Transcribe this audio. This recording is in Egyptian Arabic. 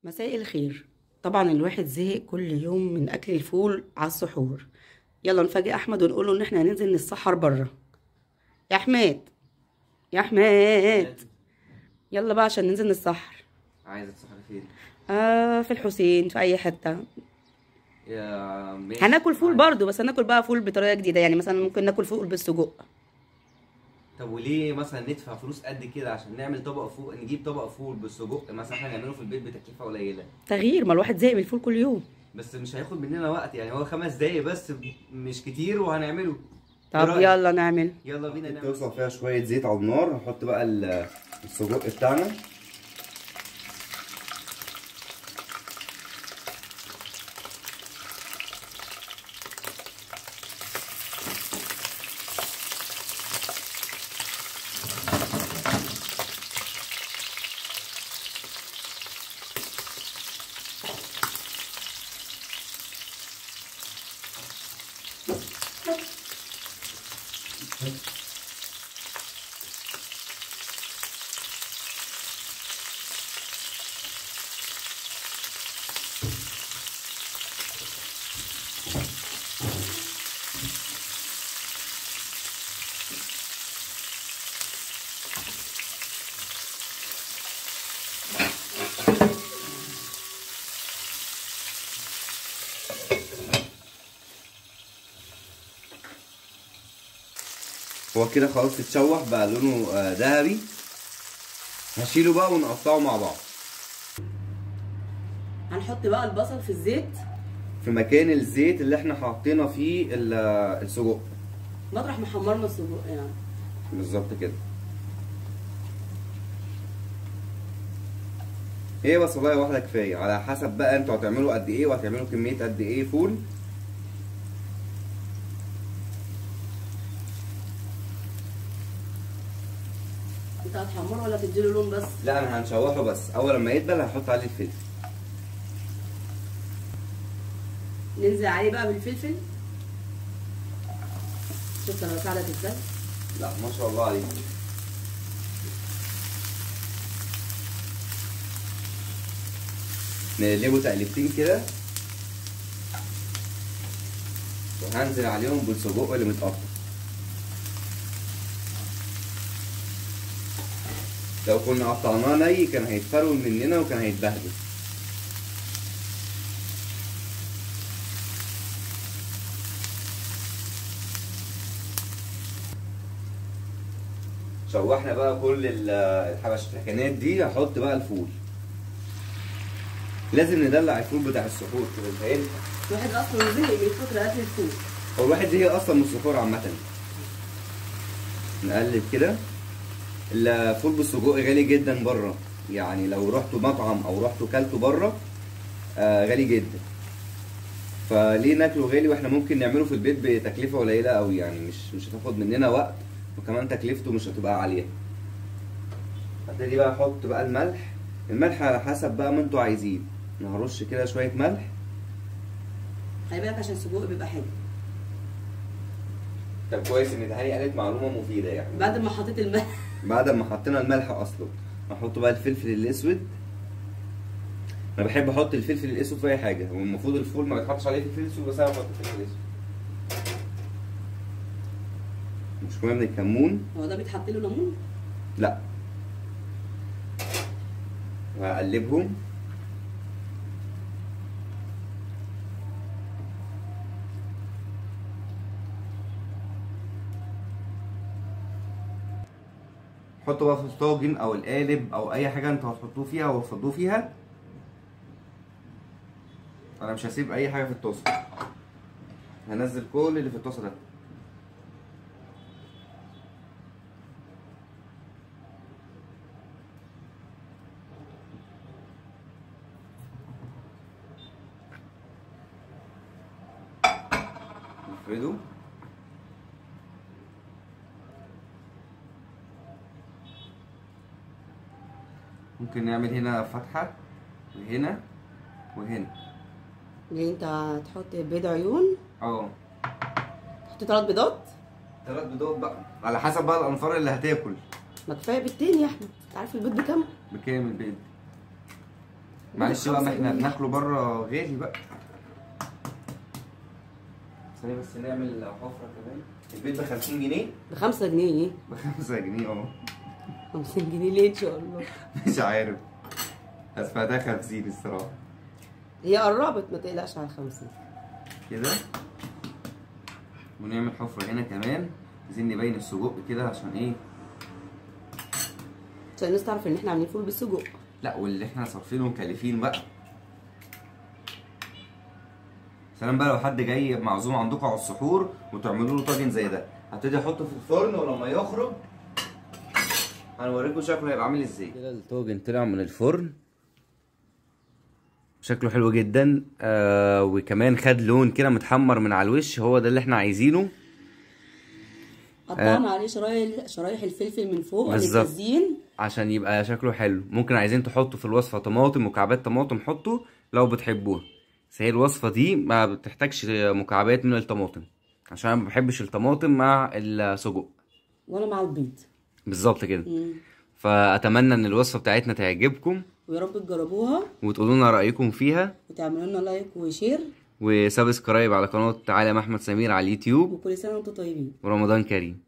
مساء الخير. طبعا الواحد زهق كل يوم من اكل الفول على السحور. يلا نفاجئ احمد ونقول له ان احنا هننزل نتسحر بره. يا احمد يا احمد يلا بقى عشان ننزل نتسحر. عايزه تسحري فين؟ في الحسين، في اي حتة. يا ماشي. هناكل فول برضو، بس هناكل بقى فول بطريقة جديدة، يعني مثلا ممكن ناكل فول بالسجق. طب وليه مثلا ندفع فلوس قد كده عشان نعمل طبق فول، نجيب طبق فول بالسجق مثلا احنا نعمله في البيت بتكلفه قليله؟ تغيير، ما الواحد زهق من الفول كل يوم. بس مش هياخد مننا وقت، يعني هو 5 دقايق بس، مش كتير وهنعمله. طب يلا نعمل، يلا بينا نعمل. توصل فيها شوية زيت على النار، نحط بقى السجق بتاعنا. هو كده خلاص اتشوح بقى لونه ذهبي. هشيله بقى ونقطعه مع بعض. هنحط بقى البصل في الزيت، في مكان الزيت اللي احنا حاطينه فيه السجق، مطرح ما حمرنا السجق يعني بالظبط كده. هي بصلايه واحدة كفاية، على حسب بقى انتوا هتعملوا قد ايه وهتعملوا كمية قد ايه فول. انت هتحمره ولا تديله لون بس؟ لا انا هنشوحه بس، اول لما يدبل هحط عليه الفلفل. ننزل عليه بقى بالفلفل. شفت انا بساعدك ازاي؟ لا ما شاء الله عليك. نقلبه تقلبتين كده، وهنزل عليهم بالسجق اللي متقطع. لو كنا قطعناه ني كان هيتفرول مننا وكان هيتبهدل. شوحنا بقى كل الحبشتكنات دي، هحط بقى الفول. لازم ندلع الفول بتاع السحور كده، مش هينفع. الواحد اصلا زهق من كتر اكل الفول. هو الواحد زهق اصلا من السحور عامة. نقلب كده. الفول بالسجق غالي جدا بره، يعني لو رحتوا مطعم او رحتوا كلتوا بره غالي جدا. فليه ناكله غالي واحنا ممكن نعمله في البيت بتكلفه قليله قوي، يعني مش هتاخد مننا وقت، وكمان تكلفته مش هتبقى عالية. هبتدي بقى احط بقى الملح. الملح على حسب بقى ما انتوا عايزين. انا هرش كده شوية ملح. خلي بالك عشان السجق بيبقى حلو. طب كويس ان دهاني قالت معلومة مفيدة يعني. بعد ما حطيت الملح بعد ما حطينا الملح اصلا هنحط بقى الفلفل الاسود. انا بحب احط الفلفل الاسود في اي حاجة، والمفروض الفول ما بيتحطش عليه فلفل اسود، بس انا بحط فلفل اسود. شوية من الكمون. هو ده بيتحط له ليمون؟ لا. وهقلبهم. حطوا بقى في الطاجن او القالب او اي حاجة انتوا هتحطوه فيها وتفضوه فيها. انا مش هسيب اي حاجة في الطاسه، هنزل كل اللي في الطاسه ده. نفرده. ممكن نعمل هنا فتحة وهنا وهنا. يعني انت هتحط بيض عيون؟ اه. تحط 3 بيضات؟ 3 بيضات بقى على حسب بقى الانفار اللي هتاكل. ما كفاية بيضتين يا احمد، انت عارف البيض بكام؟ بكام البيض؟ معلش بقى، ما احنا بناكله بره غالي بقى. ثانية بس نعمل حفرة كمان. البيض ب 50 جنيه؟ ب 5 جنيه. ب 5 جنيه اهو. 50 جنيه ليه ان شاء الله؟ مش عارف، سمعتها 50 الصراحة. هي قربت، ما تقلقش على 50 كده. ونعمل حفرة هنا كمان، عايزين نبين السجق كده عشان ايه؟ عشان الناس تعرف ان احنا عاملين فول بالسجق. لا، واللي احنا صارفينه ومكلفين بقى. سلام بقى لو حد جاي معزوم عندكم على السحور وتعملوا له طاجن زي ده. هبتدي احطه في الفرن، ولما يخرج هنوريكم شكله هيبقى عامل ازاي. كده الطاجن طلع من الفرن شكله حلو جدا، وكمان خد لون كده متحمر من على الوش، هو ده اللي احنا عايزينه. قطعنا عليه شرايح الفلفل من فوق للتزيين عشان يبقى شكله حلو. ممكن عايزين تحطوا في الوصفة طماطم، مكعبات طماطم حطوا لو بتحبوها، بس هي الوصفة دي ما بتحتاجش مكعبات من الطماطم عشان انا ما بحبش الطماطم مع السجق ولا مع البيض. بالظبط كده. فاتمنى ان الوصفة بتاعتنا تعجبكم، ويا رب تجربوها وتقولوا لنا رايكم فيها، وتعملوا لنا like و share و subscribe على قناة عالم احمد سمير على اليوتيوب. وكل سنة وانتم طيبين، ورمضان كريم.